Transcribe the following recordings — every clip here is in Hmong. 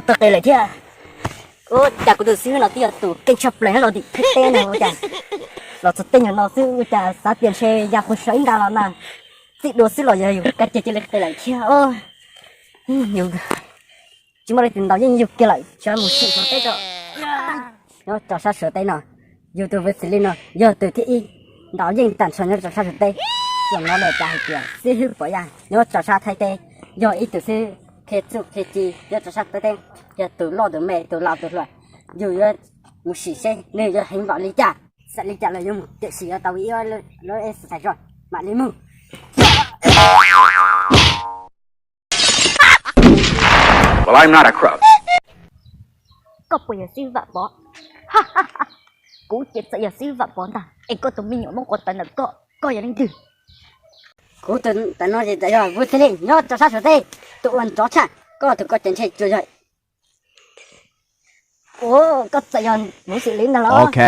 Tau qis lawm thiab. Ua cas kuv tus xib hwb no twb yog tus keej tshaj plaws nyob rau tim Thaib teb no ua cas los txog tej nyuag no xwb ua cas xav tias ntshe yog kuv sawv ib nta los mas txij dua xwb los yog yus kab cia cia li qis lawm thiab. Yus tsis muaj leej twg ntaus yeej yus kiag lawm, tsis mus sim Suav teb tso. Nyob rau sab Suav teb no, yus tus vwv xws li no yog tus thib ib ntaus yeej tag nrho nyob rau sab Suav teb. Txuas no lawm cas hais tias xib hwb Pov Yaj nyob rau sab Thaib teb yog ib tug xib hwb qhia txuj qhia ci nyob rau sab Thaib teb, yog tus loj tus me tus laus tus hluas, yus yuav mus sim seb nws yuav heev npaum li cas. Xav li cas los yuav mus tiam sis yuav tau ib lub exercise zog mam li mus. Well, I'm not a crook. Koj puas yog xib hwb Vam Pov? Kuv ces txawm yog xib hwb Vam Pov ntag, es koj tus me nyuam muab quav tawv ntawm koj, koj yog leej twg? Kuv tus ntawm no ces txawm yog Vwj Txhiaj Lis nyob rau sab Suav teb, tus ua nrov tshaj, koj tus koj ces ntshe tsuas yog Ua, koj txawm yog Vwj Xwm Lis ntag los? Ok.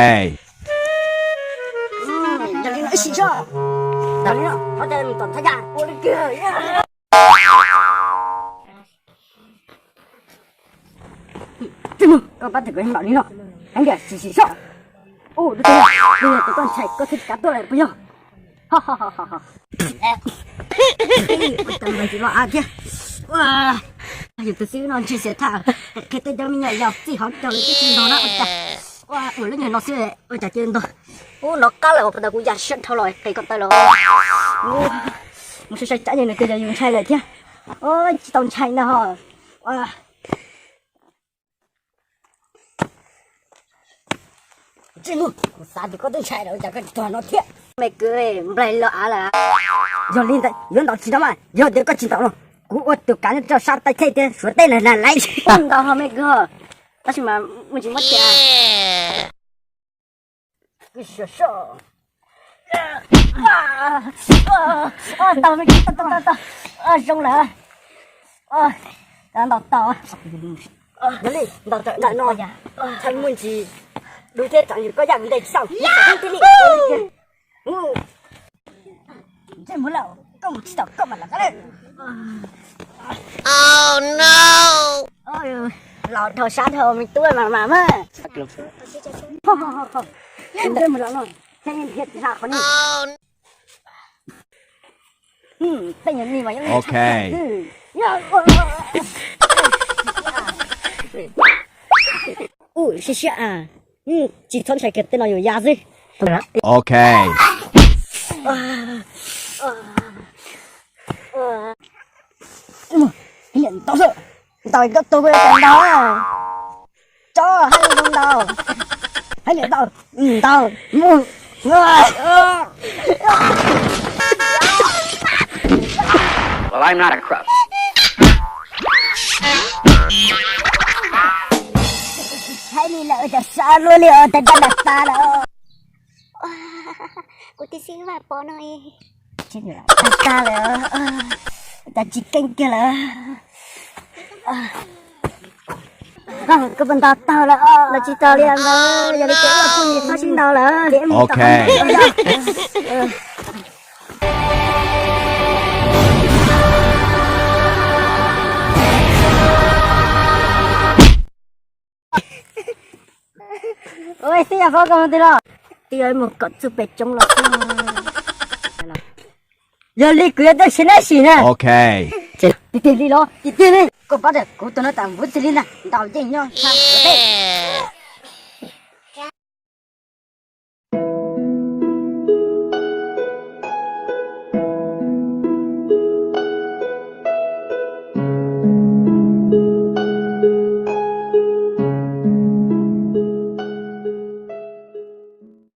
Yog li no ib sim soj, ntawm li no qhov cai mus tom thaj yaj ua li kag. Koj pab tawm kom npaum li no, heev tiag, sim sim soj. Ua, tus koj ntshai koj thiaj kav tuaj lawm puas yog? Ua cas mas tsis los av thiab. Yus tus xib hwb no ntshe xiam tham, qhia tej cov me nyuam yaus txij hauv caug li twb tsis ntog na ua cas. Ua, ua lub nyuag no xwb ua cas cia li ntog. Ub, nov qab lawm, puas tau kuv ya siab dhau los qis ko taw los. Mus sai sai tsab nyuag nws tias yog yus ntshai lawm thiab. Ub, tsis tau ntshai ntag ho. Tsis mus, kuv xav tias koj twb ntshai lawm ua cas koj tsis tuag no thiab. Me kwv, nplaig los av lawm. Yog li ntawd yuav ntaus tsis tau mas, yog tias koj tsis ntaus no, kuv ua tus kav nyob rau sab Thaib teb thiab Suav teb na na laiv. Ntaus ho me kwv, tab sis mas mus tsis muab tias. Tau, tau, tau, zoo lawm. Ntaus tau. Yog li ntaus tawm ntawm no, txhaj muaj ntsis dub thiab tsam yus koj yaj ntej xauj thiab li. Ntsej muag lawm, koj mus tsis tau koj mas lam qab lawm. Los dhau sab dhau me tub mas mas mas. Ntsej muag lawm no, thiab dhia tsis tau qhov no. Tej nyuag ni mas yeej Ok. Ub, siab siab a. Tsis txhob ntshai kiag, tej no yus ya xwb. Ok. Ntaus, ntaus koj tus ntaus. Tso, hais li zoo ntaus. Hais li ntaus, ntaus, mus. Well, I'm not a crook. Hais li lawm cas sab luaj li os, tas tas tas tas lawm. Kuv tus xib hwb Vam Pov no tas tas lawm, tas tsis keej kiag lawm. Koj puas ntaus taug lawm? Ntaus tsis taug li ntawd, yog li ces ua phooj ywg txhob sib ntaus lawm. Ok. Ua xib hwb Vam Pov koj mus twg los? Twb yog mus kom txuj pem tsoob los xwb. Yog li kuv yuav tuaj siv neb sim na. Ok. Tiag tiag li los? Tiag tiag li. Koj pab tias kuv tus no tas Vwj Xwm Lis ntag, ntaus yeej nyob sab Suav teb.